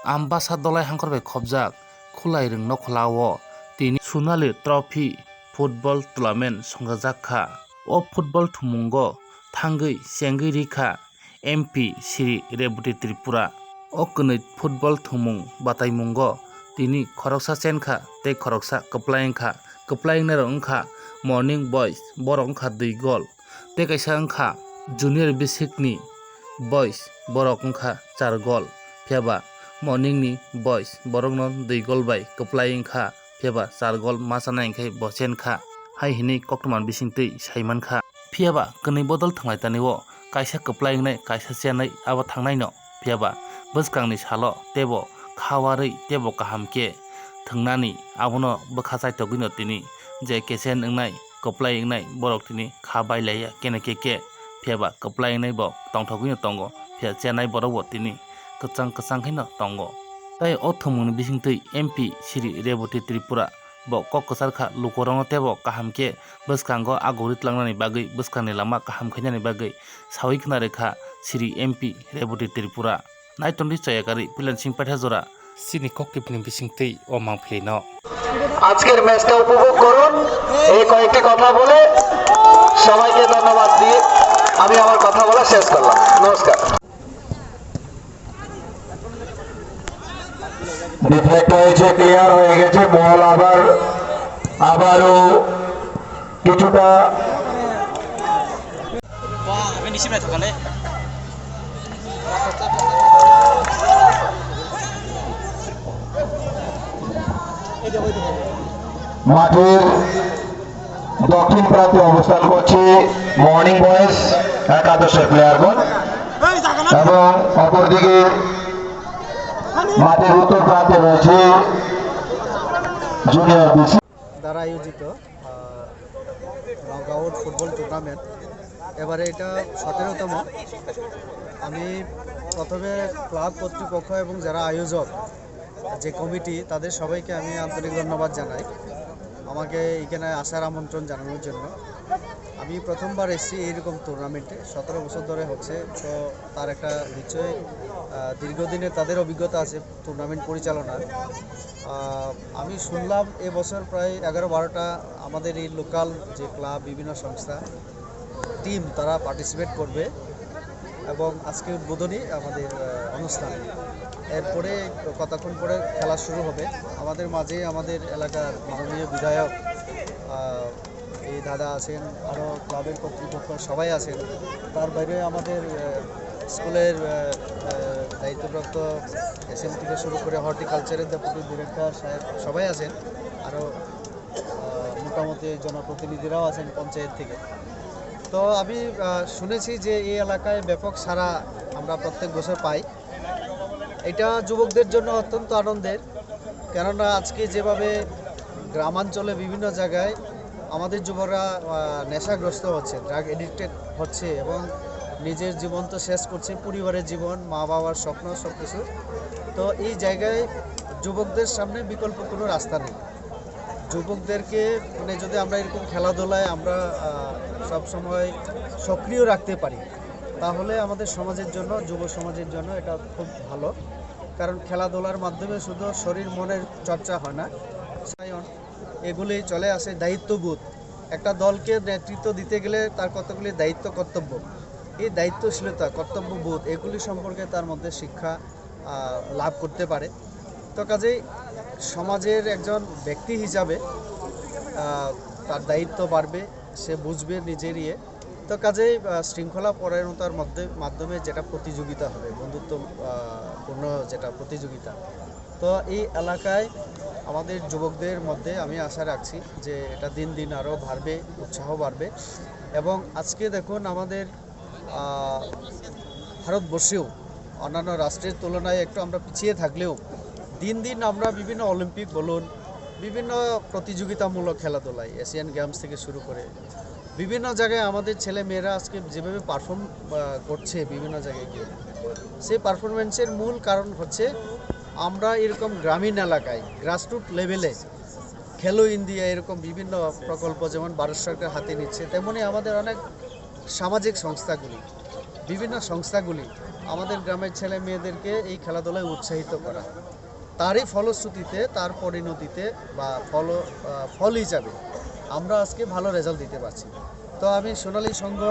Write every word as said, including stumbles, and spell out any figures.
Ambasa Dolai Hangkhor bai khobjak Khulairwng Nokhola o tini Sunali Trophy football tournament songchajak kha. O football thumungo thangwi chengwi rikha M P Sri Reboti Tripura. O kwnwi football thumung bataimungo tini khoroksa chenkha tei khoroksa kwplai wngkha. Kwplai wngnairok wngkha Morning Boys, borok wngkha dui gol, tei kaisa wngkha Junior Bisikni Boys, borok wngkha char gol. Phiyaba Morningni Boys borokno dui gol bai kwplai wngkha, phiyaba char gol ma chanai hwnkhe bo chenkha, hai hwnwi koktwma bisingtwi saimankha. Phiyaba kwnwi bodol thwnglaitani o kaisa kwplai wngnai kaisa chenwi abo thangnaino. Phiyaba bwskangni salo teibo kha warwi teibo kaham khe thwngnani abono bwkha chaitogwino tini je kechen wngnai kwplai wngnai borok tini kha bailaiya kene keke. Phiyaba kwplai wngnai bo tongthogwino tongo, phiya chenai borok bo tini kwchang kwchang khaino tongo. Tei o thwngmungni bisingtwi M P Sri Reboti Tripura bo kok kwchar kha, lukurokno teibo kaham khe bwskango agori tlangnani bagwi, bwskangni lama kaham khainani bagwi sawi khna rwkha Sri M P Reboti Tripura. Naitongdi chaya karwi Pilansing Paitha jora chini kok tipni bisingtwi o mangpili no. আজকের ম্যাচটা উপভোগ করুন। এই কয়েকটি কথা বলে সবাইকে ধন্যবাদ দিয়ে আমি আমার কথা বলা শেষ করলাম। নমস্কার। ডিফ্লেক্ট হয়েছে, ক্লিয়ার হয়ে গেছে, বল আবার, আবারও কিছুটা মাঠের দক্ষিণ প্রান্তে অবস্থান করছে মর্নিং বয়েজ একাদশের প্লেয়ারগণ এবং অপরদিকে মাঠের উত্তর প্রান্তে রয়েছে জুনিয়র বিসি। দ্বারা আয়োজিত, আহ, নকআউট ফুটবল টুর্নামেন্ট। এবারে এটা সতেরোতম। আমি প্রথমে ক্লাব কর্তৃপক্ষ এবং যারা আয়োজক, যে কমিটি, তাদের সবাইকে আমি আন্তরিক ধন্যবাদ জানাই আমাকে এখানে আসার আমন্ত্রণ জানানোর জন্য। আমি প্রথমবার এসেছি এইরকম টুর্নামেন্টে, সতেরো বছর ধরে হচ্ছে, তো তার একটা নিশ্চয়ই, আহ, দীর্ঘদিনের তাদের অভিজ্ঞতা আছে টুর্নামেন্ট পরিচালনার। আহ, আমি শুনলাম এবছর প্রায় এগারো বারোটা আমাদের এই লোকাল যে ক্লাব, বিভিন্ন সংস্থা, টিম, তারা পার্টিসিপেট করবে এবং আজকে উদ্বোধনী আমাদের, আহ, অনুষ্ঠান। এরপরে কতক্ষণ পরে খেলা শুরু হবে। আমাদের মাঝে আমাদের এলাকার মাননীয় বিধায়ক, আহ, এই দাদা আছেন, আরও ক্লাবের কর্তৃপক্ষ সবাই আছেন। তার বাইরে আমাদের, আহ, স্কুলের, আহ, আহ, দায়িত্বপ্রাপ্ত এসএম থেকে শুরু করে হর্টিকালচারের ডেপুটি ডিরেক্টর সাহেব সবাই আছেন। আরও, আহ, মোটামুটি জনপ্রতিনিধিরাও আছেন পঞ্চায়েত থেকে। তো আমি, আহ, শুনেছি যে এই এলাকায় ব্যাপক সাড়া আমরা প্রত্যেক বছর পাই। এটা যুবকদের জন্য অত্যন্ত আনন্দের, কেননা আজকে যেভাবে গ্রামাঞ্চলে বিভিন্ন জায়গায় আমাদের যুবকরা, আহ, নেশাগ্রস্ত হচ্ছে, ড্রাগ এডিক্টেড হচ্ছে এবং নিজের জীবন তো শেষ করছে, পরিবারের জীবন, মা বাবার স্বপ্ন, সব কিছু। তো এই জায়গায় যুবকদের সামনে বিকল্প কোনো রাস্তা নেই। যুবকদেরকে, মানে, যদি আমরা এরকম খেলাধুলায় আমরা, আহ, সব সময় সক্রিয় রাখতে পারি, তাহলে আমাদের সমাজের জন্য, যুব সমাজের জন্য এটা খুব ভালো। কারণ খেলাধুলার মাধ্যমে শুধু শরীর মনের চর্চা হয় না, এগুলি চলে আসে দায়িত্ববোধ। একটা দলকে নেতৃত্ব দিতে গেলে তার কতগুলি দায়িত্ব, কর্তব্য, এই দায়িত্বশীলতা, কর্তব্যবোধ, এগুলি সম্পর্কে তার মধ্যে শিক্ষা, আহ, লাভ করতে পারে। তো কাজেই সমাজের একজন ব্যক্তি হিসাবে, আহ, তার দায়িত্ব বাড়বে, সে বুঝবে নিজের ইয়ে। তো কাজেই, আহ, শৃঙ্খলা পরায়ণতার মধ্যে, মাধ্যমে যেটা প্রতিযোগিতা হবে, বন্ধুত্ব, আহ, পূর্ণ যেটা প্রতিযোগিতা, তো এই এলাকায় আমাদের যুবকদের মধ্যে আমি আশা রাখছি যে এটা দিন দিন আরও বাড়বে, উৎসাহ বাড়বে। এবং আজকে দেখুন, আমাদের, আহ, ভারতবর্ষেও অন্যান্য রাষ্ট্রের তুলনায় একটু আমরা পিছিয়ে থাকলেও দিন দিন আমরা বিভিন্ন অলিম্পিক বলুন, বিভিন্ন প্রতিযোগিতামূলক খেলাধুলায়, এশিয়ান গেমস থেকে শুরু করে বিভিন্ন জায়গায় আমাদের ছেলে মেয়েরা আজকে যেভাবে পারফর্ম, আহ, করছে বিভিন্ন জায়গায় গিয়ে, সেই পারফরমেন্সের মূল কারণ হচ্ছে আমরা এরকম গ্রামীণ এলাকায় গ্রাসরুট লেভেলে খেলো ইন্ডিয়া এরকম বিভিন্ন প্রকল্প যেমন ভারত সরকার হাতে নিচ্ছে, তেমনি আমাদের অনেক সামাজিক সংস্থাগুলি, বিভিন্ন সংস্থাগুলি আমাদের গ্রামের ছেলে মেয়েদেরকে এই খেলাধুলায় উৎসাহিত করা, তারই ফলশ্রুতিতে, তার পরিণতিতে বা ফল আহ, ফল হিসাবে আমরা আজকে ভালো রেজাল্ট দিতে পারছি। তো আমি সোনালী সংঘ